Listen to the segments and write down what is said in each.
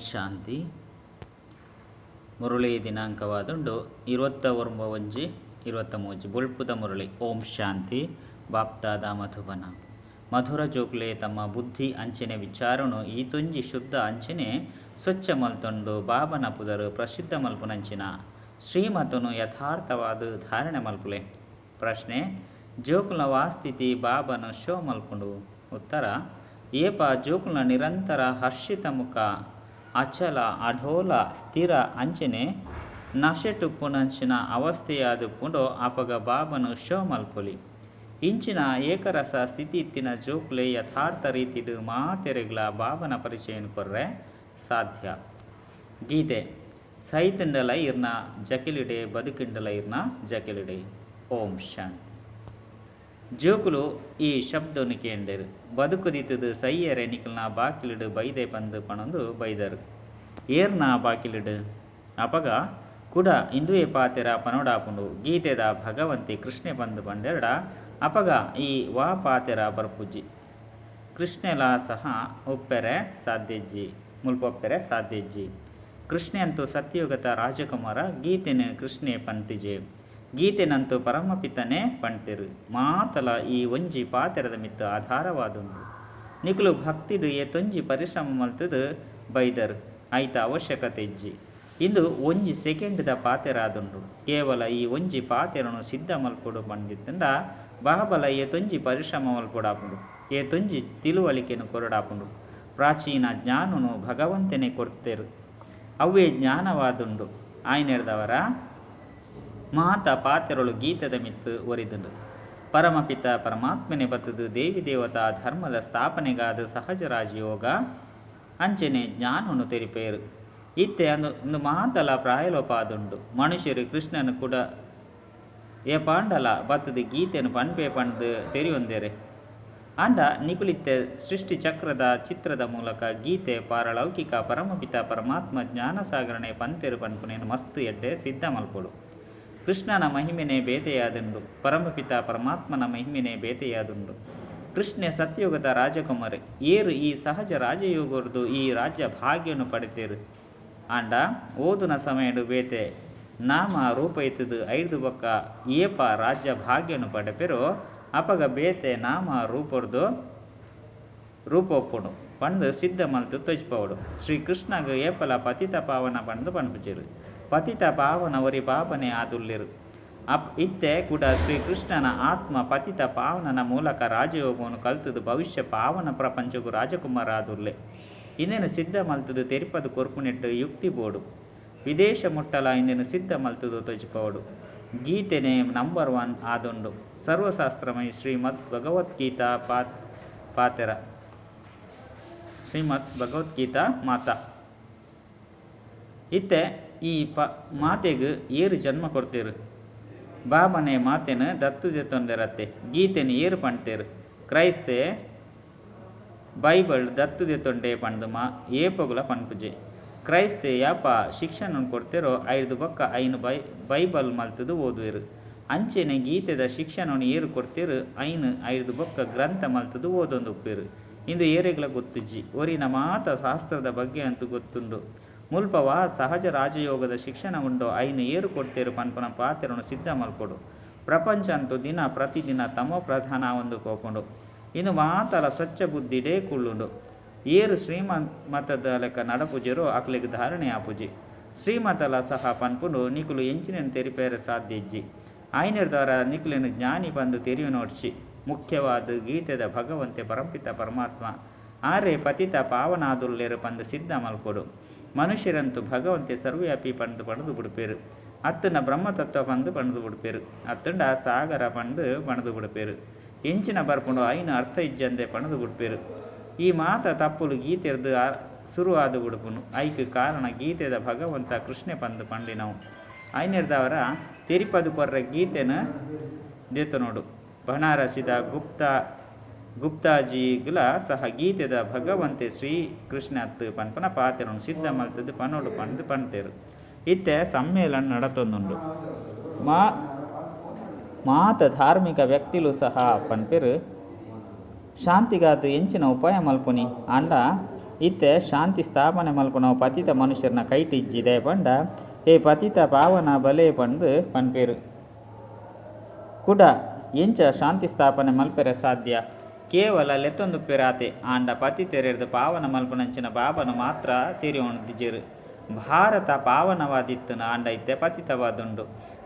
ಶಾಂತಿ. ಮುರಳಿ ದಿನಾಂಕವಾದುಂಡು 29 23 ಬೊಳ್ಪುದ ಮುರಳಿ. ಓಂ ಶಾಂತಿ. ಬಾಪ್ತಾದ ಮಧುಬನ. ಮಧುರ ಜೋಕ್ಲೆ ತಮ್ಮ ಬುದ್ಧಿ ಅಂಚನೆ ವಿಚಾರನು ಈತೊಂಜಿ ಶುದ್ಧ ಅಂಚನೆ ಸ್ವಚ್ಛ ಮಲ್ತೊಂಡು ಬಾಬನ ಪುದರು ಪ್ರಸಿದ್ಧ ಮಲ್ಪುನಂಚಿನ ಶ್ರೀಮತನು ಯಥಾರ್ಥವಾದ ಧಾರಣೆ ಮಲ್ಪುಲೆ. ಪ್ರಶ್ನೆ: ಜೋಕುಲ ವಾಸ್ಥಿತಿ ಬಾಬನ ಶೋ ಮಲ್ಪುಂಡು? ಉತ್ತರ: ಏಪ ಜೋಕುಲ ನಿರಂತರ ಹರ್ಷಿತ ಮುಖ ಅಚಲ ಅಢೋಲ ಸ್ಥಿರ ಅಂಚನೆ ನಶೆಟುಪ್ಪುನಂಚಿನ ಅವಸ್ಥೆಯಾದುಪ್ಪುಂಡೋ ಅಪಗ ಬಾಬನು ಶೋ ಮಲ್ಪೊಲಿ. ಇಂಚಿನ ಏಕರಸ ಸ್ಥಿತಿ ಇತ್ತಿನ ಜೋಕುಲೆ ಯಥಾರ್ಥ ರೀತಿಡು ಮಾತೆರೆಗ್ಲ ಬಾಬನ ಪರಿಚಯನ ಕೊರ್ರೆ ಸಾಧ್ಯ. ಗೀತೆ: ಸೈತುಂಡಲ ಇರ್ನ ಜಕಿಲಿಡೆ, ಬದುಕಿಂಡಲ ಇರ್ನ ಜಕಿಲಿಡೆ. ಓಂ ಶಾಂತಿ. ಜೋಕುಲು ಈ ಶಬ್ದವನ್ನು ಕೇಂಡರು ಬದುಕುದಿತ್ತದು ಸೈಯರೆ ನಿಕಲ್ನ ಬಾಕಿಲಿಡು ಬೈದೆ ಪಂದು ಪಣೊಂದು ಬೈದರು. ಏರ್ನ ಬಾಕಿಲಿಡು ಅಪಗ ಕುಡ ಇಂದುವೆ ಪಾತೆರ ಪನೋಡಾಪುಂಡು. ಗೀತೆದ ಭಗವಂತಿ ಕೃಷ್ಣೆ ಪಂದು ಪಂಡೆರಡ ಅಪಗ ಈ ವಾ ಪಾತೆರ ಬರ್ಪುಜಿ. ಕೃಷ್ಣೆಲ ಸಹ ಒಪ್ಪೆರೆ ಸಾಧ್ಯಜ್ಜಿ, ಮುಲ್ಪೊಪ್ಪೆರೆ ಸಾಧ್ಯಜ್ಜಿ. ಕೃಷ್ಣೆ ಅಂತೂ ಸತ್ಯಯುಗದ ರಾಜಕುಮಾರ. ಗೀತೆನು ಕೃಷ್ಣೆ ಪಂತಿಜೆ, ಗೀತೆನಂತೂ ಪರಮಪಿತನೇ ಪಂತಿರು. ಮಾತಲ ಈ ಒಂಜಿ ಪಾತೆರದ ಮಿತ್ತು ಆಧಾರವಾದುಂಡು. ನಿಕುಲು ಭಕ್ತಿಡು ಏತೊಂಜಿ ಪರಿಶ್ರಮ ಮಲ್ತದು ಬೈದರು, ಐತ ಅವಶ್ಯಕತೆ ಇಜ್ಜಿ. ಇಂದು ಒಂಜಿ ಸೆಕೆಂಡ್ದ ಪಾತೆರಾದುಂಡು. ಕೇವಲ ಈ ಒಂಜಿ ಪಾತೆರನು ಸಿದ್ಧ ಮಲ್ಪೊಡು ಪಂಡಿತ್ತಂಡ ಬಾಬಲ ಏತೊಂಜಿ ಪರಿಶ್ರಮ ಮಲ್ಪೊಡಾಪುಂಡು, ಏತೊಂಜಿ ತಿಳುವಳಿಕೆನು ಕೊರಡಾಪುಂಡು. ಪ್ರಾಚೀನ ಜ್ಞಾನನು ಭಗವಂತನೇ ಕೊಡ್ತೇರು, ಅವೇ ಜ್ಞಾನವಾದುಂಡು. ಆಯ್ನೆರ್ದವರ ಮಾತ ಪಾತೆರಳು ಗೀತದ ಮಿತ್ತು ಒರಿದುಂಡು. ಪರಮಪಿತ ಪರಮಾತ್ಮನೆ ಬತ್ತದು ದೇವಿ ದೇವತಾ ಧರ್ಮದ ಸ್ಥಾಪನೆಗಾದ ಸಹಜ ರಾಜಯೋಗ ಅಂಚನೆ ಜ್ಞಾನನು ತೆರಿಪೇರು. ಇತ್ತೆ ಅಂದು ಒಂದು ಮಾತಲ ಪ್ರಾಯಲೋಪ ಆದುಂಡು. ಮನುಷ್ಯರು ಕೃಷ್ಣನು ಕೂಡ ಏಪಾಂಡಲ ಬತ್ತದು ಗೀತೆನು ಪನ್ಪೆ ಪಂದು ತೆರಿಯೊಂದೇರೆ. ಆಂಡ ನಿಕುಲಿತ್ತೆ ಸೃಷ್ಟಿ ಚಕ್ರದ ಚಿತ್ರದ ಮೂಲಕ ಗೀತೆ ಪಾರಲೌಕಿಕ ಪರಮಪಿತ ಪರಮಾತ್ಮ ಜ್ಞಾನ ಸಾಗರಣೆ ಪಂತೆರು ಪನ್ಪುನೇನು ಮಸ್ತ್ ಎಡ್ಡೆ ಸಿದ್ಧ ಮಲ್ಪೊಡು. ಕೃಷ್ಣನ ಮಹಿಮೆನೆ ಬೇತೆಯಾದುಂಡು, ಪರಮಪಿತ ಪರಮಾತ್ಮನ ಮಹಿಮೆನೆ ಬೇತೆಯಾದುಂಡು. ಕೃಷ್ಣೆ ಸತ್ಯಯುಗದ ರಾಜಕುಮಾರೆ. ಏರು ಈ ಸಹಜ ರಾಜಯೋಗರ್ದು ಈ ರಾಜ್ಯ ಭಾಗ್ಯನು ಪಡೆತೇರು. ಆಂಡ ಓದುನ ಸಮಯಡು ಬೇತೆ ನಾಮ ರೂಪ ಇತ್ತದು ಐದು ಬೊಕ್ಕ ಏಪ ರಾಜ್ಯ ಭಾಗ್ಯನು ಪಡೆಪೆರೋ ಅಪಗ ಬೇತೆ ನಾಮ ರೂಪರ್ದು ರೂಪೊಪ್ಪುಡು ಪಂದು ಸಿದ್ಧ ಮಲ್ತು ತೊಜ್ಪವಡು. ಶ್ರೀಕೃಷ್ಣಗ್ ಏಪಲ ಪತಿತ ಪಾವನ ಪಂದು ಪನ್ಪುಜೆರು. ಪತಿತ ಪಾವನ ಒರಿ ಪಾಪನೆ ಆದುಲ್ಲೆರು. ಇತ್ತೆ ಕೂಡ ಶ್ರೀಕೃಷ್ಣನ ಆತ್ಮ ಪತಿತ ಪಾವನನ ಮೂಲಕ ರಾಜಯೋಗವನ್ನು ಕಲ್ತದು ಭವಿಷ್ಯ ಪಾವನ ಪ್ರಪಂಚಕ್ಕೂ ರಾಜಕುಮಾರ ಆದುಲ್ಲೆ. ಇಂದೇನು ಸಿದ್ಧ ಮಲ್ತದು ತೆರಿಪದು ಕೊರ್ಪುನೆಟ್ಟು ಯುಕ್ತಿ ಬೋಡು. ವಿದೇಶ ಮುಟ್ಟಲ ಇಂದೇನು ಸಿದ್ಧ ಮಲ್ತದು ತೊಜ್ಪವಡು. ಗೀತೆನೆ ನಂಬರ್ 1 ಆದುಂಡು. ಸರ್ವಶಾಸ್ತ್ರಮಯ ಶ್ರೀಮದ್ ಭಗವದ್ಗೀತಾ ಪಾತೆರ ಶ್ರೀಮದ್ ಭಗವದ್ಗೀತಾ ಮಾತಾ. ಇತ್ತೆ ಈ ಮಾತೆಗ್ ಏರು ಜನ್ಮ ಕೊಡ್ತೇರು? ಬಾಬನೆ ಮಾತೆನು ದತ್ತು ದೆತ್ತೊಂದೆರತ್ತೆ. ಗೀತೆನು ಏರು ಪಣ್ತೇರು? ಕ್ರೈಸ್ತೆ ಬೈಬಲ್ ದತ್ತು ದೆತ್ತೊಂಡೆ ಪಂದು ಮಾ ಏಪಗುಲ ಪನ್ಪುಜೆ. ಕ್ರೈಸ್ತೆ ಯಾಪ ಶಿಕ್ಷಣ ಕೊಡ್ತೇರೋ ಐದು ಬೊಕ್ಕ ಐನು ಬೈಬಲ್ ಮಲ್ತದು ಓದುವೆರು. ಅಂಚೆನೆ ಗೀತೆದ ಶಿಕ್ಷಣವನ್ನು ಏರು ಕೊಡ್ತೇರು ಐನು ಐದು ಬೊಕ್ಕ ಗ್ರಂಥ ಮಲ್ತದು ಓದೊಂದು ಉಪ್ಪೇರು. ಇಂದು ಏರೆಗ್ಲ ಗೊತ್ತುಜ್ಜಿ. ಒರಿನ ಮಾತ ಶಾಸ್ತ್ರದ ಬಗ್ಗೆ ಅಂತೂ ಗೊತ್ತುಂಡು. ಮುಲ್ಪವ ಸಹಜ ರಾಜಯೋಗದ ಶಿಕ್ಷಣ ಉಂಡೋ ಐನು ಏರು ಕೊಡ್ತೇರು ಪನ್ಪನ ಪಾತೆರನು ಸಿದ್ಧ ಮಲ್ಪೊಡು. ಪ್ರಪಂಚ ಅಂತೂ ದಿನ ಪ್ರತಿದಿನ ತಮೋ ಪ್ರಧಾನ ಒಂದು ಪೋಪುಂಡು. ಇನ್ನು ಮಾತಲ ಸ್ವಚ್ಛ ಬುದ್ಧಿಡೇ ಕುಳ್ಳುಂಡು. ಏರು ಶ್ರೀಮತದ ಲೆಕ್ಕ ನಡಪುಜೆರೋ ಅಕ್ಲೆಗ್ ಧಾರಣೆ ಆಪುಜಿ. ಶ್ರೀಮತಲ ಸಹ ಪನ್ಪುಂಡು ನಿಕುಲು ಎಂಚಿನ ತೆರಿಪೇರೆ ಸಾಧ್ಯ ಇಜ್ಜಿ. ಆಯ್ನೆರ್ದವರ ನಿಕುಲೆನು ಜ್ಞಾನಿ ಬಂದು ತೆರಿಯು ನೋಡ್ಸಿ. ಮುಖ್ಯವಾದ ಗೀತೆದ ಭಗವಂತೆ ಪರಂಪಿತ ಪರಮಾತ್ಮ ಆರೆ ಪತಿತ ಪಾವನಾದುಲ್ಲೇರು ಪಂದು ಸಿದ್ಧ ಮಲ್ಪೊಡು. ಮನುಷ್ಯರಂತೂ ಭಗವಂತೆ ಸರ್ವವ್ಯಾಪಿ ಪಂದು ಪಣದು ಬಿಡುಪೇರು. ಅತ್ತನ ಬ್ರಹ್ಮತತ್ವ ಪಂದು ಪಣದು ಬಿಡುಪೇರು. ಅತ್ತಂಡ ಸಾಗರ ಪಂದು ಪಣದು ಬಿಡುಪೇರು. ಎಂಚಿನ ಬರ್ಪುಂಡು ಐನು ಅರ್ಥ ಇಜ್ಜಂದೆ ಪಣದು ಬಿಡ್ಪೇರು. ಈ ಮಾತ ತಪ್ಪುಲು ಗೀತೆರ್ದು ಸುರು ಆದು ಬಿಡುಪುನು. ಐಕ್ ಕಾರಣ ಗೀತೆದ ಭಗವಂತ ಕೃಷ್ಣೆ ಪಂದು ಪಂಡಿನವು. ಐನೆರ್ದವರ ತೆರಿಪದು ಕೊರ್ರ ಗೀತೆನ ದೇತನೋಡು. ಬನಾರಸಿದ ಗುಪ್ತಾಜಿಗಳ ಸಹ ಗೀತೆದ ಭಗವಂತೆ ಶ್ರೀ ಕೃಷ್ಣ ಅತ್ತು ಪನ್ಪನ ಪಾತೆರನು ಸಿದ್ಧ ಮಲ್ತದು ಪನೋಡು ಪಂದು ಪಣ್ತೇರು. ಇತ್ತೆ ಸಮ್ಮೇಳನ ನಡತೊಂದುಂಡು. ಮಾತ ಧಾರ್ಮಿಕ ವ್ಯಕ್ತಿಲು ಸಹ ಪನ್ಪೆರು ಶಾಂತಿಗಾದ ಎಂಚಿನ ಉಪಾಯ ಮಲ್ಪುನಿ. ಆಂಡ ಇತ್ತೆ ಶಾಂತಿ ಸ್ಥಾಪನೆ ಮಲ್ಪುನವು ಪತಿತ ಮನುಷ್ಯರ್ನ ಕೈಟ್ ಇಜ್ಜಿ ದಾಯೆ ಪಂಡ ಹೇ ಪತಿತ ಪಾವನ ಬಲೆ ಪಂದ್ ಪನ್ಪೆರ್. ಕುಡ ಎಂಚ ಶಾಂತಿ ಸ್ಥಾಪನೆ ಮಲ್ಪೆರೆ ಸಾಧ್ಯ? ಕೇವಲ ಲೆತ್ತೊಂದುಪ್ಪೆರ್ ಆತೆ. ಆಂಡ ಪತಿತೆರೆರ್ದ್ ಪಾವನ ಮಲ್ಪುನಂಚಿನ ಬಾಬಾನ ಮಾತ್ರ ತೆರಿಯೊಂದಿಜೆರ್. ಭಾರತ ಪಾವನವಾದಿತ್ತುಂಡು ಆಂಡ ಇತ್ತೆ ಪತಿತವಾದುಂಡು.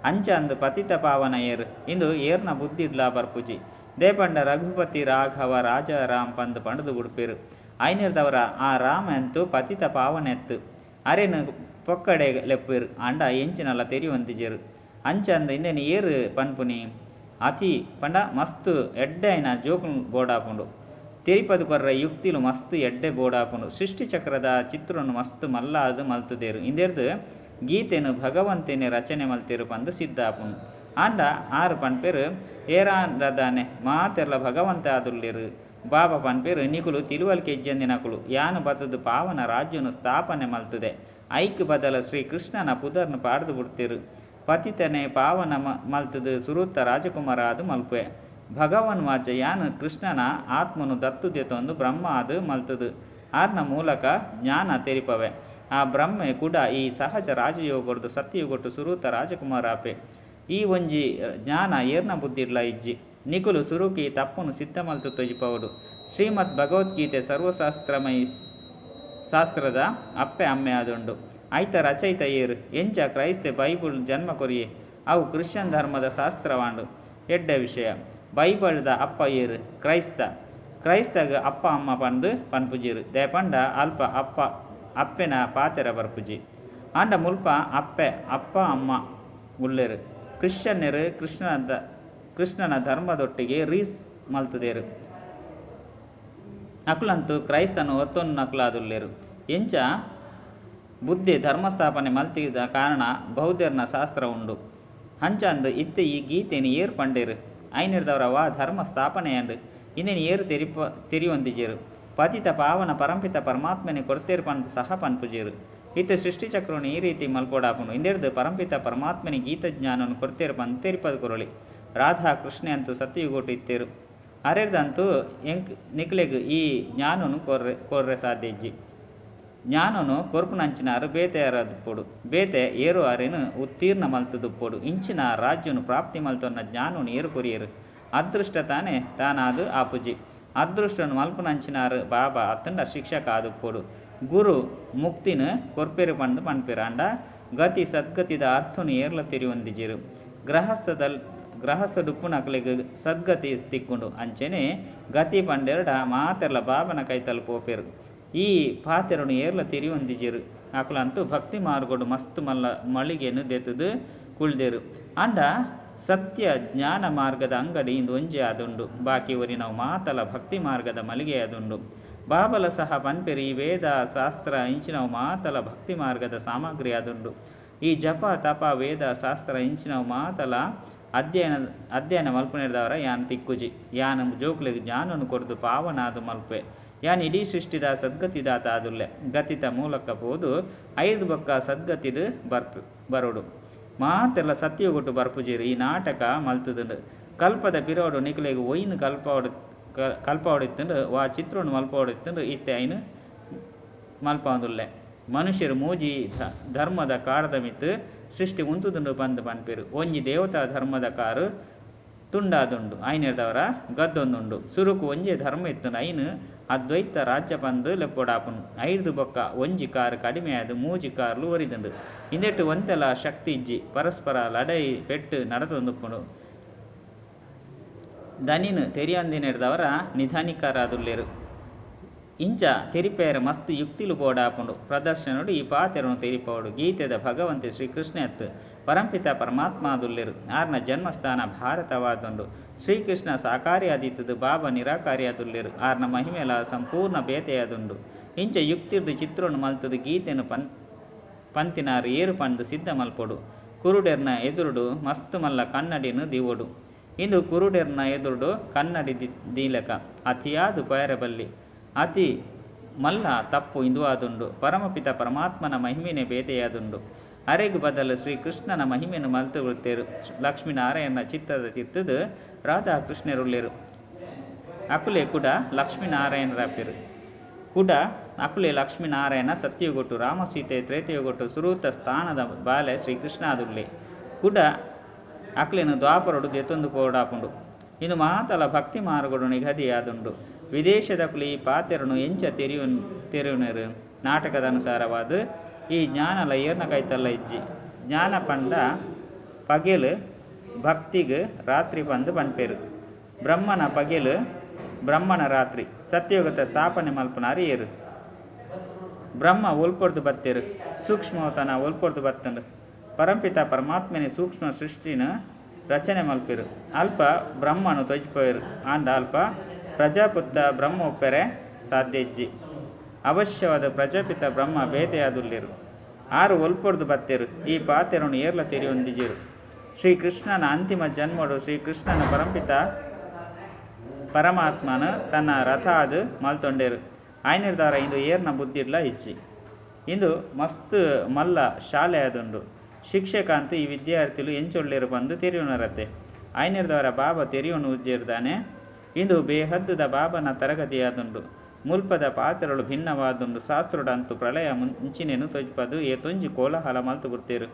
ಅಂಚ ಅಂದ್ ಪತಿತ ಪಾವನ ಏರ್? ಇಂದು ಏರ್ನ ಬುದ್ಧಿಡ್ಲಾ ಬರ್ಪುಜಿ. ದಾಯೆ ಪಂಡ ರಘುಪತಿ ರಾಘವ ರಾಜಾರಾಮ್ ಪಂದ್ ಪಂಡುದು ಬುಡ್ಪೆರ್. ಐನೆರ್ದವರ ಆ ರಾಮೆ ಅಂತೂ ಪತಿತ ಪಾವನೆ ಅತ್ತ್. ಅರೆನ್ ಪೊಕ್ಕಡೆ ಲೆಪ್ಪುವೆರ್ ಆಂಡ ಎಂಚಿನಲ ತೆರಿಯೊಂದಿಜೆರ್. ಅಂಚ ಅಂದ್ ಇಂದೆನ್ ಏರ್ ಪನ್ಪುನಿ? ಅತಿ ಪಂಡ ಮಸ್ತ್ ಎಡ್ಡೆ ಆಯಿನ ಜೋಕುಲು ಬೋಡಾಪುಂಡು. ತೆರಿಪದ್ ಕೊರ್ರೆ ಯುಕ್ತಿಲು ಮಸ್ತ್ ಎಡ್ಡೆ ಬೋಡಾಪುಂಡು. ಸೃಷ್ಟಿ ಚಕ್ರದ ಚಿತ್ರನ್ ಮಸ್ತ್ ಮಲ್ಲಾದ್ ಮಲ್ತುದೆರ್. ಇಂದೆರ್ದ್ ಗೀತೆನ್ ಭಗವಂತೆನೆ ರಚನೆ ಮಲ್ತೆರ್ ಪಂದ್ ಸಿದ್ಧ ಆಪುಂಡು. ಆಂಡ ಆರ್ ಪನ್ಪೆರ್ ಏರಾಂಡ ದಾನೆ ಮಾತೆರ್ಲ ಭಗವಂತೆ ಆದುಲ್ಲೆರ್. ಬಾಬಾ ಪನ್ಪೆರ್ ನಿಕುಲು ತಿಳುವಳಿಕೆ ಇಜ್ಜಂದಿನಕುಲು. ಯಾನ್ ಬತ್ತುದು ಪಾವನ ರಾಜ್ಯನು ಸ್ಥಾಪನೆ ಮಲ್ತುದೆ. ಐಕ್ ಬದಲ ಶ್ರೀ ಕೃಷ್ಣನ ಪುದರ್ನ್ ಪಾಡ್ದ್ ಬುಡ್ತೆರ್. ಪತಿತನೆ ಪಾವನ ಮಲ್ತುದು ಸುರುತ ರಾಜಕುಮಾರ ಆದ್ ಮಲ್ಪುವೆ. ಭಗವಾನ್ ವಾಚ ಯಾನ್ ಕೃಷ್ಣನ ಆತ್ಮನು ದತ್ತು ದೆತೊಂದು ಬ್ರಹ್ಮ ಆದ್ ಮಲ್ತುದು ಆರ್ನ ಮೂಲಕ ಜ್ಞಾನ ತೆರಿಪವೆ. ಆ ಬ್ರಹ್ಮೆ ಕುಡ ಈ ಸಹಜ ರಾಜಯೋಗಡ್ದು ಸತ್ಯಯುಗಟ್ಟು ಸುರುತ ರಾಜಕುಮಾರ ಆಪೆ. ಈ ಒಂಜಿ ಜ್ಞಾನ ಏರ್ನ ಬುದ್ಧಿಡ್ಲಾ ಇಜ್ಜಿ. ನಿಕುಲು ಸುರುಕು ಈ ತಪ್ಪುನು ಸಿದ್ಧ ಮಲ್ತು ತೊಜಿಪವೊಡು. ಶ್ರೀಮದ್ ಭಗವದ್ಗೀತೆ ಸರ್ವಶಾಸ್ತ್ರಮಯಿ ಶಾಸ್ತ್ರದ ಅಪ್ಪೆ ಅಮ್ಮೆ ಆದುಂಡು. ಐತ ರಚಯಿತ ಏರ್? ಎಂಚ ಕ್ರೈಸ್ತೆ ಬೈಬಲ್ ಜನ್ಮ ಕೊರಿಯೆ? ಅವು ಕ್ರಿಶ್ಚಿಯನ್ ಧರ್ಮದ ಶಾಸ್ತ್ರವಾಂಡ್. ಎಡ್ಡೆ ವಿಷಯ. ಬೈಬಲ್ದ ಅಪ್ಪ ಏರ್? ಕ್ರೈಸ್ತ. ಕ್ರೈಸ್ತಗ್ ಅಪ್ಪ ಅಮ್ಮ ಪಂದ್ ಪನ್ಪುಜೆರ್. ದಾಯೆ ಪಂಡ ಅಲ್ಪ ಅಪ್ಪ ಅಪ್ಪೆನ ಪಾತೆರ ಬರ್ಪುಜಿ. ಆಂಡ ಮುಲ್ಪ ಅಪ್ಪೆ ಅಪ್ಪ ಅಮ್ಮ ಉಲ್ಲೆರ್. ಕ್ರಿಶ್ಚಿಯನ್ನೆರ್ ಕೃಷ್ಣನ ಧರ್ಮದೊಟ್ಟಿಗೆ ರೀಸ್ ಮಲ್ತುದೆರ್. ಅಕುಲಂತೂ ಕ್ರೈಸ್ತನ ಒತ್ತೊನ್ನಕುಲಾದುಲ್ಲೆರ್. ಎಂಚ ಬುದ್ಧೆ ಧರ್ಮಸ್ಥಾಪನೆ ಮಲ್ತಿದ ಕಾರಣ ಬೌದ್ಧೆರ್ನ ಶಾಸ್ತ್ರ ಉಂಡು. ಅಂಚಾಂದ್ ಇತ್ತೆ ಈ ಗೀತೆನ್ ಏರ್ ಪಂಡೆರ್? ಐನೆರ್ದವರ ವಾ ಧರ್ಮ ಸ್ಥಾಪನೆಯಾಂಡ್? ಇಂದೆನ್ ಏರ್ ತೆರಿಯೊಂದಿಜೆರ್. ಪತಿತ ಪಾವನ ಪರಂಪಿತ ಪರಮಾತ್ಮನೆ ಕೊರ್ತೆರ್ ಪಂದ್ ಸಹ ಪನ್ಪುಜೆರ್. ಇತ್ತೆ ಸೃಷ್ಟಿ ಚಕ್ರನ್ ಈ ರೀತಿ ಮಲ್ಪೊಡಾಪುಂಡು. ಇಂದೆರ್ದ್ ಪರಂಪಿತ ಪರಮಾತ್ಮನೆ ಗೀತಜ್ಞಾನನ್ ಕೊರ್ತೆರ್ ಪಂದ್ ತೆರಿಪದ್ ಕೊರೊಳಿ. ರಾಧಾ ಕೃಷ್ಣೆ ಅಂತೂ ಸತ್ಯಯುಗೋಟು ಇತ್ತೆರ್. ಅರೆರ್ದಂತೂ ಎಂಕ್ ನಿಕ್ಲೆಗ್ ಈ ಜ್ಞಾನನು ಕೊರ್ರೆ ಸಾಧ್ಯ ಇಜ್ಜಿ. ಜ್ಞಾನನು ಕೊರ್ಪುನಂಚಿನಾರ್ ಬೇತೆ ಯಾರಾದುಪ್ಪೊಡು. ಬೇತೆ ಏರೋ ಅರೆನ್ ಉತ್ತೀರ್ಣ ಮಲ್ತುದುಪ್ಪೊಡು. ಇಂಚಿನ ರಾಜ್ಯನು ಪ್ರಾಪ್ತಿ ಮಲ್ತೊನ್ನ ಜ್ಞಾನನು ಏರ್ ಕೊರಿಯೆರ್? ಅದೃಷ್ಟ ತಾನೇ ತಾನಾದ್ ಆಪುಜಿ. ಅದೃಷ್ಟನು ಮಲ್ಪುನಂಚಿನಾರ್ ಬಾಬಾ ಅತ್ತುಂಡ ಶಿಕ್ಷಕ ಆದುಪ್ಪೊಡು. ಗುರು ಮುಕ್ತಿನ ಕೊರ್ಪೆರ್ ಪಂದ್ ಪನ್ಪೆರ್. ಆಂಡ ಗತಿ ಸದ್ಗತಿದ ಅರ್ಥನು ಏರ್ಲ ತೆರಿಯೊಂದಿಜೆರ್. ಗೃಹಸ್ಥಡುಪ್ಪುನಕಲೆಗ್ ಸದ್ಗತಿ ತಿಕ್ಕುಂಡು. ಅಂಚೆನೆ ಗತಿ ಪಂಡೆರ್ಡ ಮಾತೆರ್ಲ ಬಾಬನ ಕೈತಲ್ ಪೋಪೆರ್. ಈ ಪಾತೆರನು ಏರ್ಲ ತೆರಿಯೊಂದಿಜೆರ್. ಅಕುಲಂತೂ ಭಕ್ತಿ ಮಾರ್ಗಡು ಮಸ್ತ್ ಮಲ್ಲ ಮಳಿಗೆನ್ ದೆತ್ತುದು ಕುಳ್ದೆರ್. ಆಂಡ ಸತ್ಯ ಜ್ಞಾನ ಮಾರ್ಗದ ಅಂಗಡಿ ಇಂದು ಒಂಜಿ ಆದುಂಡು. ಬಾಕಿ ಒರಿನವು ಮಾತಲ ಭಕ್ತಿ ಮಾರ್ಗದ ಮಳಿಗೆ ಆದುಂಡು. ಬಾಬಲ ಸಹ ಪನ್ಪೆರ್ ಈ ವೇದ ಶಾಸ್ತ್ರ ಇಂಚಿನವು ಮಾತಲ ಭಕ್ತಿ ಮಾರ್ಗದ ಸಾಮಗ್ರಿ ಆದುಂಡು. ಈ ಜಪ ತಪ ವೇದ ಶಾಸ್ತ್ರ ಇಂಚಿನವು ಮಾತಲ ಅಧ್ಯಯನ ಮಲ್ಪುನೆರ್ದವರ ಯಾನ್ ತಿಕ್ಕುಜಿ. ಯಾನ್ ಜೋಕುಲೆಗ್ ಜ್ಞಾನನು ಕೊರ್ದು ಪಾವನಾದ್ ಮಲ್ಪೆ. ಯಾನ್ ಇಡೀ ಸೃಷ್ಟಿದ ಸದ್ಗತಿದಾತ ಆದುಲ್ಲೆ. ಗತಿತ ಮೂಲಕ ಪೋದು ಐರ್ದ್ ಬೊಕ್ಕ ಸದ್ಗತಿಡ್ ಬರೊಡು. ಮಾತೆರ್ಲ ಸತ್ಯಯುಗೊಟ್ಟು ಬರ್ಪುಜೆರ್. ಈ ನಾಟಕ ಮಲ್ತುದುಂಡು. ಕಲ್ಪದ ಪಿರೋಡು ನಿಕುಲೆಗ್ ಒಯ್ನ್ ಕಲ್ಪಾವೊಡಿತ್ತುಂಡು ವಾ ಚಿತ್ರನು ಮಲ್ಪಾವೊಡಿತ್ತುಂಡು ಇತ್ತೆ ಐನ್ ಮಲ್ಪಾವೊಂದುಲ್ಲೆ. ಮನುಷ್ಯರು ಮೂಜಿ ಧರ್ಮದ ಕಾರದ ಮಿತ್ತ್ ಸೃಷ್ಟಿ ಉಂತುದುಂಡು ಪಂದ್ ಪನ್ಪೆರ್. ಒಂಜಿ ದೇವತಾ ಧರ್ಮದ ಕಾರು ತುಂಡಾದುಂಡು. ಐನೆರ್ದವರ ಗದ್ದೊಂದುಂಡು. ಸುರುಕು ಒಂಜೇ ಧರ್ಮ ಇತ್ತುಂಡು. ಐನ್ ಅದ್ವೈತ ರಾಜ್ಯ ಪಂದ್ ಲೆಪ್ಪೊಡಾಪುಂಡು. ಐರ್ದ್ ಬೊಕ್ಕ ಒಂಜಿ ಕಾರ್ ಕಡಿಮೆ ಆದ್ ಮೂಜಿ ಕಾರ್ಲು ಒರಿದುಂಡು. ಇಂದೆಟ್ ಒಂತೆಲ ಶಕ್ತಿ ಇಜ್ಜಿ. ಪರಸ್ಪರ ಲಡಾಯಿ ಪೆಟ್ಟು ನಡತೊಂದುಪ್ಪುಂಡು. ದನಿನ್ ತೆರಿಯಂದಿನೆರ್ದವರ ನಿಧಾನಿಕರಾದುಲ್ಲೆರ್. ಇಂಚ ತೆರಿಪೇರೆ ಮಸ್ತ್ ಯುಕ್ತಿಲು ಬೋಡಾಪುಂಡು. ಪ್ರದರ್ಶನಡು ಈ ಪಾತೆರನು ತೆರಿಪವೊಡು. ಗೀತೆದ ಭಗವಂತೆ ಶ್ರೀಕೃಷ್ಣೆ ಅತ್ ಪರಂಪಿತ ಪರಮಾತ್ಮಾದುಲ್ಲೆರ್. ಆರ್ನ ಜನ್ಮಸ್ಥಾನ ಭಾರತವಾದುಂಡು. ಶ್ರೀಕೃಷ್ಣ ಸಾಕಾರಿಯಾದಿತ್ತುದು ಬಾಬಾ ನಿರಾಕಾರಿಯಾದುಲ್ಲೆರ್. ಆರ್ನ ಮಹಿಮೆಲ ಸಂಪೂರ್ಣ ಬೇತೆಯಾದುಂಡು. ಇಂಚ ಯುಕ್ತಿರ್ದ್ ಚಿತ್ರನು ಮಲ್ತುದು ಗೀತೆನ್ ಪಂತಿನಾರ್ ಏರ್ ಪಂದ್ ಸಿದ್ಧ ಮಲ್ಪೊಡು. ಕುರುಡೆರ್ನ ಎದುರುಡು ಮಸ್ತ್ ಮಲ್ಲ ಕನ್ನಡಿನ್ ದಿವೊಡು. ಇಂದು ಕುರುಡೆರ್ನ ಎದುರುಡು ಕನ್ನಡಿ ದೀಲಕ. ಅತಿಯಾದ್ ಪೋಯೆರೆ ಬಲ್ಲಿ. ಅತಿ ಮಲ್ಲ ತಪ್ಪು ಇಂದು ಆದುಂಡು. ಪರಮಪಿತ ಪರಮಾತ್ಮನ ಮಹಿಮೆನೆ ಬೇತೆಯಾದುಂಡು. ಅರೆಗ್ ಬದಲು ಶ್ರೀಕೃಷ್ಣನ ಮಹಿಮೆನ್ ಮಲ್ತು ಬಿಡ್ತೆರ್. ಲಕ್ಷ್ಮೀನಾರಾಯಣನ ಚಿತ್ರದ ತಿರ್ತುದು ರಾಧಾ ಕೃಷ್ಣರುಲ್ಲೆರ್. ಅಕುಲೆ ಕೂಡ ಲಕ್ಷ್ಮೀನಾರಾಯಣರಾಪೆರ್. ಕೂಡ ಅಕುಲೇ ಲಕ್ಷ್ಮೀ-ನಾರಾಯಣ ಸತ್ಯಯುಗೊಟ್ಟು ರಾಮ-ಸೀತೆ ತ್ರೇತಾಯುಗೊಟ್ಟು ಸುರೂತ ಸ್ಥಾನದ ಬಾಲೆ ಶ್ರೀಕೃಷ್ಣ ಆದುಲ್ಲೆ. ಕುಡ ಅಕ್ಲೆನ್ ದ್ವಾಪರೊಡು ದೆತೊಂದು ಪೋವೊಡಾಪುಂಡು. ಇಂದು ಮಾತಲ ಭಕ್ತಿ ಮಾರ್ಗೊಡು ನಿಗದಿಯಾದುಂಡು. ವಿದೇಶದಕುಲು ಈ ಪಾತೆರೊನು ಎಂಚ ತೆರಿಯೊನ್ವೆರ್. ನಾಟಕದ ಅನುಸಾರವಾದ್ ಈ ಜ್ಞಾನಲ ಏರ್ನ ಕೈತಲ್ಲ ಇಜ್ಜಿ. ಜ್ಞಾನ ಪಂಡ ಪಗೆಲ್ ಭಕ್ತಿಗ್ ರಾತ್ರಿ ಪಂದ್ ಪನ್ಪೆರ್. ಬ್ರಹ್ಮನ ಪಗೆಲ್ ಬ್ರಹ್ಮನ ರಾತ್ರಿ. ಸತ್ಯಯುಗದ ಸ್ಥಾಪನೆ ಮಲ್ಪುನಾರ್ ಏರ್. ಬ್ರಹ್ಮ ಒಲ್ಪೊರ್ದು ಬತ್ತೆರ್. ಸೂಕ್ಷ್ಮವತನ ಒಲ್ಪೊರ್ದು ಬತ್ತ್ಂಡ್. ಪರಂಪಿತ ಪರಮಾತ್ಮನೇ ಸೂಕ್ಷ್ಮ ಸೃಷ್ಟಿನ್ ರಚನೆ ಮಲ್ಪುವೆರ್. ಅಲ್ಪ ಬ್ರಹ್ಮನ್ ತೋಜಿಪಾವೆರ್ ಆಂಡ ಅಲ್ಪ ಪ್ರಜಾಪುತ್ತ ಬ್ರಹ್ಮ ಉಪ್ಪೆರೆ ಸಾಧ್ಯ ಇಜ್ಜಿ. ಅವಶ್ಯವಾದ್ ಪ್ರಜಾಪಿತ ಬ್ರಹ್ಮ ಬೇತೆಯಾದುಲ್ಲೆರ್. ಆರ್ ಒಲ್ಪೊರ್ದು ಬತ್ತೆರ್. ಈ ಪಾತೆರೊನು ಏರ್ಲಾ ತೆರಿಯೊಂದಿಜೆರ್. ಶ್ರೀ ಕೃಷ್ಣನ ಅಂತಿಮ ಜನ್ಮೊಡು ಶ್ರೀ ಕೃಷ್ಣನ್ ಪರಂಪಿತ ಪರಮಾತ್ಮನ್ ತನ್ನ ರಥ ಆದ್ ಮಲ್ತೊಂಡೆರ್. ಆಯಿನೆಡ್ದಾವರ ಇಂದು ಏರ್ನ ಬುದ್ಧಿಡ್ಲಾ ಇಜ್ಜಿ. ಇಂದು ಮಸ್ತ್ ಮಲ್ಲ ಶಾಲೆ ಆದುಂಡು. ಶಿಕ್ಷಕ ಅಂತೂ ಈ ವಿದ್ಯಾರ್ಥಿಲು ಎಂಚ ಉಲ್ಲೆರ್ ಪಂದ್ ತೆರಿಯೊನರತೆ. ಆಯಿನೆಡ್ದಾವರ ಬಾಬಾ ತೆರಿಯೊನುಜೆರ್ ದಾನೆ. ಇಂದು ಬೇಹದ್ದುದ ಬಾಬಾನ ತರಗತಿಯಾದುಂಡು. ಮುಲ್ಪದ ಪಾತೆರೊಲು ಭಿನ್ನವಾದುಂಡು. ಶಾಸ್ತ್ರೊಡು ಅಂತೂ ಪ್ರಳಯ ಇಂಚಿನೆನ್ ತೋಜಿಪಾದ್ ಏತೊಂಜಿ ಕೋಲಾಹಲ ಮಲ್ತ್ ಬುಡ್ತೆರ್.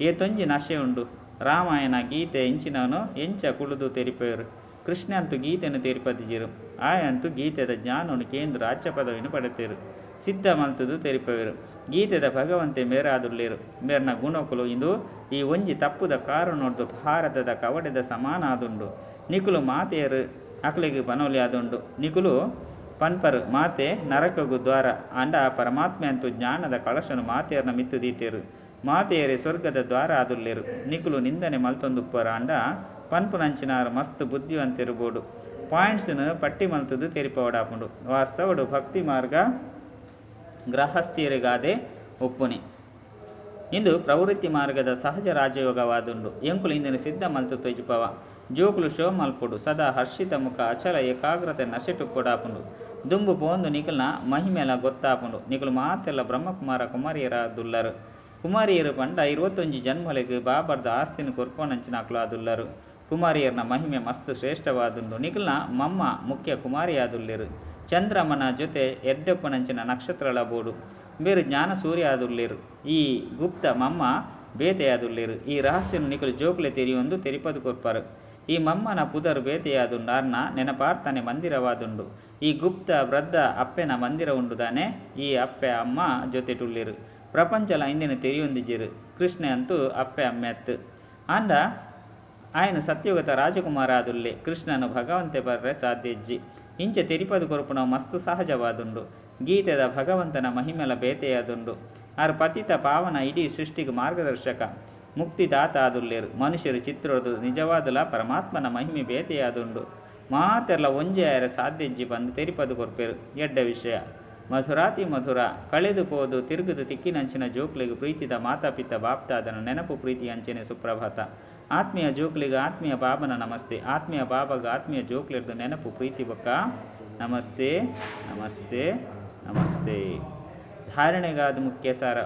ಏತೊಂಜಿ ನಶೆ ಉಂಡು. ರಾಮಾಯಣ, ಗೀತೆ ಇಂಚಿನವುನು ಎಂಚ ಕುಲ್ಲುದು ತೆರಿಪಾವೆರ್. ಕೃಷ್ಣೆ ಅಂತೂ ಗೀತೆನ್ ತೆರಿಪಾದಿಜೆರ್. ಆಯೆ ಅಂತೂ ಗೀತೆದ ಜ್ಞಾನೊನು ಕೇಂದ್ ರಾಜ್ಯ ಪದವಿನ್ ಪಡೆತೆರ್. ಸಿದ್ಧ ಮಲ್ತ್ ದ್ ತೆರಿಪಾವೆರ್. ಗೀತೆದ ಭಗವಂತೆ ಮೇರಾದುಲ್ಲೆರ್. ಮೇರ್ನ ಗುಣಕುಲು ಇಂದು ಈ ಒಂಜಿ ತಪ್ಪುದ ಕಾರಣೊಡ್ದು ಭಾರತದ ಕವಡೆದ ಸಮಾನ ಆದುಂಡು. ನಿಕುಲು ಮಾತೆಯೆರ್ ಅಕ್ಲೆಗ್ ಪನೊಲಿಯಾದುಂಡು. ನಿಕುಲು ಪನ್ಪರ್ ಮಾತೆ ನರಕಗ್ ದ್ವಾರ ಆಂಡ ಪರಮಾತ್ಮೆ ಅಂತೂ ಜ್ಞಾನದ ಕಳಶನ್ ಮಾತೆರ್ನ ಮಿತ್ತ್ ದೀತೆರ್. ಮಾತೆಯೆರೇ ಸ್ವರ್ಗದ ದ್ವಾರ ಆದುಲ್ಲೆರ್. ನಿಕುಲು ನಿಂದನೆ ಮಲ್ತೊಂದುಪ್ಪುವರ್ ಆಂಡ ಪನ್ಪುನಂಚಿನಾರ್ ಮಸ್ತ್ ಬುದ್ಧಿವಂತೆರ್ ಬೋಡು. ಪಾಯಿಂಟ್ಸ್ ನ್ ಪಟ್ಟಿ ಮಲ್ತ್ ದ್ ತೆರಿಪಾವೊಡಾಪುಂಡು. ವಾಸ್ತವಡ್ ಭಕ್ತಿ ಮಾರ್ಗ ಗೃಹಸ್ಥೆರೆಗಾದೆ ಉಪ್ಪುನಿ. ಇಂದು ಪ್ರವೃತ್ತಿ ಮಾರ್ಗದ ಸಹಜ ರಾಜಯೋಗವಾದುಂಡು. ಎಂಕುಲು ಇಂದೆನ್ ಸಿದ್ಧ ಮಲ್ತ್ ತೋಜಿಪಾವ. ಜೋಕುಲು ಶೋ ಮಲ್ಪೊಡು. ಸದಾ ಹರ್ಷಿತ ಮುಖ, ಅಚಲ ಏಕಾಗ್ರತೆ ನಶೆಟ್ ಉಪ್ಪೊಡಾಪುಂಡು. ದುಂಬು ಪೋವೊಂದು ನಿಕಲ್ನ ಮಹಿಮೆಲ ಗೊತ್ತಾಪುಂಡು. ನಿಕುಲು ಮಾತೆರ್ಲ ಬ್ರಹ್ಮಕುಮಾರ ಕುಮಾರಿಯರಾದುಲ್ಲರ್. ಕುಮಾರಿಯೆರ್ ಪಂಡ ಇರುವತ್ತೊಂಜಿ ಜನ್ಮೊಲೆಗ್ ಬಾಬಾರ್ದ್ ಆಸ್ತಿನ್ ಕೊರ್ಪಾವುನಂಚಿನಕುಲು ಆದುಲ್ಲರ್. ಕುಮಾರಿಯೆರ್ನ ಮಹಿಮೆ ಮಸ್ತ್ ಶ್ರೇಷ್ಠವಾದುಂಡು. ನಿಕಲ್ನ ಮಮ್ಮ ಮುಖ್ಯ ಕುಮಾರಿಯಾದುಲ್ಲೆರ್. ಚಂದ್ರಮನ ಜೊತೆ ಎಡ್ಡೆಪ್ಪುನಂಚಿನ ನಕ್ಷತ್ರಲ ಬೋಡು. ಇಂಬೆರ್ ಜ್ಞಾನ ಸೂರ್ಯ ಆದುಲ್ಲೆರ್. ಈ ಗುಪ್ತ ಮಮ್ಮ ಬೇತೆಯಾದುಲ್ಲೆರ್. ಈ ರಹಸ್ಯನ್ ನಿಕುಲು ಜೋಕುಲೇ ತೆರಿಯೊಂದು ತೆರಿಪಾದ್ ಕೊರ್ಪರ್. ಈ ಮಮ್ಮನ ಪುದರ್ ಬೇತೆಯಾದುಂಡು. ಆರ್ನ ನೆನಪಾರ್ಥನೆ ಮಂದಿರವಾದುಂಡು. ಈ ಗುಪ್ತ ವೃದ್ಧ ಅಪ್ಪೆನ ಮಂದಿರ ಉಂಡು ದಾನೆ. ಈ ಅಪ್ಪೆ ಅಮ್ಮ ಜೊತೆಟ್ ಉಲ್ಲೆರ್. ಪ್ರಪಂಚಲ ಇಂದೆನ್ ತೆರಿಯೊಂದಿಜ್ಜೆರ್. ಕೃಷ್ಣೆ ಅಂತೂ ಅಪ್ಪೆ ಅಮ್ಮೆ ಅತ್ತ್. ಆಂಡ ಆಯನ್ ಸತ್ಯಯುಗದ ರಾಜಕುಮಾರ ಆದುಲ್ಲೆ. ಕೃಷ್ಣನ್ ಭಗವಂತೆ ಪರ್ರೆ ಸಾಧ್ಯ ಇಜ್ಜಿ. ಇಂಚ ತೆರಿಪಾದ್ ಕೊರ್ಪುನವು ಮಸ್ತ್ ಸಹಜವಾದುಂಡು. ಗೀತೆದ ಭಗವಂತನ ಮಹಿಮೆಲ ಬೇತೆಯಾದುಂಡು. ಆರ್ ಪತಿತ ಪಾವನ ಇಡೀ ಸೃಷ್ಟಿಗ್ ಮಾರ್ಗದರ್ಶಕ, ಮುಕ್ತಿದಾತ ಆದುಲ್ಲೆರ್. ಮನುಷ್ಯೆರ್ ಚಿತ್ರೊರ್ದು ನಿಜವಾದುಲ ಪರಮಾತ್ಮನ ಮಹಿಮೆ ಬೇತೆಯಾದುಂಡು. ಮಾತೆರ್ಲ ಒಂಜೇ ಆಯೆರೆ ಸಾಧ್ಯ ಇಜ್ಜಿ ಪಂದ್ ತೆರಿಪಾದ್ ಕೊರ್ಪೆರ್. ಎಡ್ಡೆ ವಿಷಯ. ಮಧುರಾತಿ ಮಧುರ ಕಳೆದು ಪೋದು ತಿರುಗುದು ತಿಕ್ಕಿನಂಚಿನ ಜೋಕ್ಲೆಗ್ ಪ್ರೀತಿದ ಮಾತಾಪಿತ ಬಾಪ್ತಾದನ ನೆನಪು ಪ್ರೀತಿ ಅಂಚನೆ ಸುಪ್ರಭಾತ. ಆತ್ಮೀಯ ಜೋಕ್ಲೆಗ್ ಆತ್ಮೀಯ ಬಾಬನ ನಮಸ್ತೆ. ಆತ್ಮೀಯ ಬಾಬಾಗ್ ಆತ್ಮೀಯ ಜೋಕ್ಲೆರ್ದ್ ನೆನಪು ಪ್ರೀತಿ ಬೊಕ್ಕ ನಮಸ್ತೆ ನಮಸ್ತೆ ನಮಸ್ತೆ. ಧಾರಣೆಗಾದ್ ಮುಖ್ಯ ಸಾರ.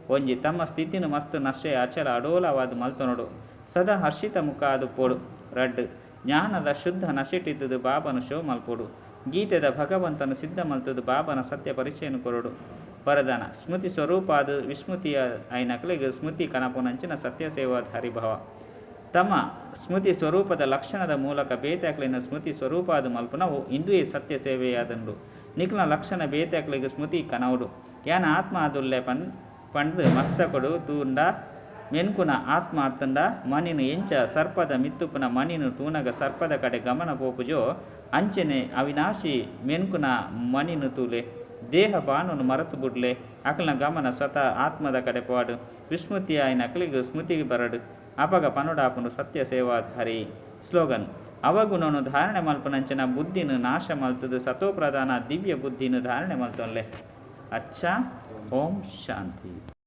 ಒಂಜಿ ತಮ್ಮ ಸ್ಥಿತಿನ್ ಮಸ್ತ್ ನಶೆ ಅಚಲ ಅಡೋಲವಾದ್ ಮಲ್ತೊನೊಡು. ಸದಾ ಹರ್ಷಿತ ಮುಖ ಆದುಪ್ಪೊಡು. ರಡ್ಡ್. ಜ್ಞಾನದ ಶುದ್ಧ ನಶೆಟಿತ್ತುದು ಬಾಬಾನ ಶೋ ಮಲ್ಪೊಡು. ಗೀತೆದ ಭಗವಂತನ್ ಸಿದ್ಧ ಮಲ್ತುದು ಬಾಬಾನ ಸತ್ಯ ಪರಿಚಯನ್ ಕೊರೊಡು. ವರದಾನ ಸ್ಮೃತಿ ಸ್ವರೂಪಾದ್ ವಿಸ್ಮೃತಿಯ ಆಯಿನಕಲೆಗ್ ಸ್ಮೃತಿ ಕನಪುನಂಚಿನ ಸತ್ಯ ಸೇವಾಧಾರಿ ಭವ. ತಮ್ಮ ಸ್ಮೃತಿ ಸ್ವರೂಪದ ಲಕ್ಷಣದ ಮೂಲಕ ಬೇತೆ ಸ್ಮೃತಿ ಸ್ವರೂಪಾದ್ ಮಲ್ಪುನವು ಇಂದುವೇ ಸತ್ಯ ಸೇವೆಯಾದುಂಡು. ನಿಕ್ಲ್ನ ಲಕ್ಷಣ ಬೇತೆ ಸ್ಮೃತಿ ಕನವೊಡು. ಯಾನ್ ಆತ್ಮ ಆದುಲ್ಲೆ ಪನ್ ಪಂಡ್ದ್ ಮಸ್ತಕೊಡು ತೂಂಡ ಮೆನ್ಕುನ ಆತ್ಮ ಅತ್ತುಂಡ ಮಣಿನ್ ಎಂಚ ಸರ್ಪದ ಮಿತ್ತುಪ್ಪುನ ಮಣಿನ್ ತೂನಗ ಸರ್ಪದ ಕಡೆ ಗಮನ ಪೋಪುಜೋ ಅಂಚನೆ ಅವಿನಾಶಿ ಮೆನ್ಕುನ ಮಣಿನ್ ತೂಲೆ. ದೇಹ ಬಾಣನು ಮರೆತು ಬುಡ್ಲೆ. ಅಕಲ್ನ ಗಮನ ಸ್ವತಃ ಆತ್ಮದ ಕಡೆ ಪೋವಡ್. ವಿಸ್ಮೃತಿ ಆಯಿನಕಲೆಗ್ ಸ್ಮೃತಿಗೆ ಬರಡ್. ಅಪಗ ಪನೊಡಾಪುಂಡು ಸತ್ಯ ಸೇವಾಧಾರಿ. ಸ್ಲೋಗನ್ ಅವಗುಣನು ಧಾರಣೆ ಮಲ್ಪುನಂಚಿನ ಬುದ್ಧಿನ್ ನಾಶ ಮಲ್ತುದು ಸತೋಪ್ರಧಾನ ದಿವ್ಯ ಬುದ್ಧಿನ್ ಧಾರಣೆ ಮಲ್ತೊನ್ಲೆ. ಅಚ್ಚಾ ಓಂ ಶಾಂತಿ.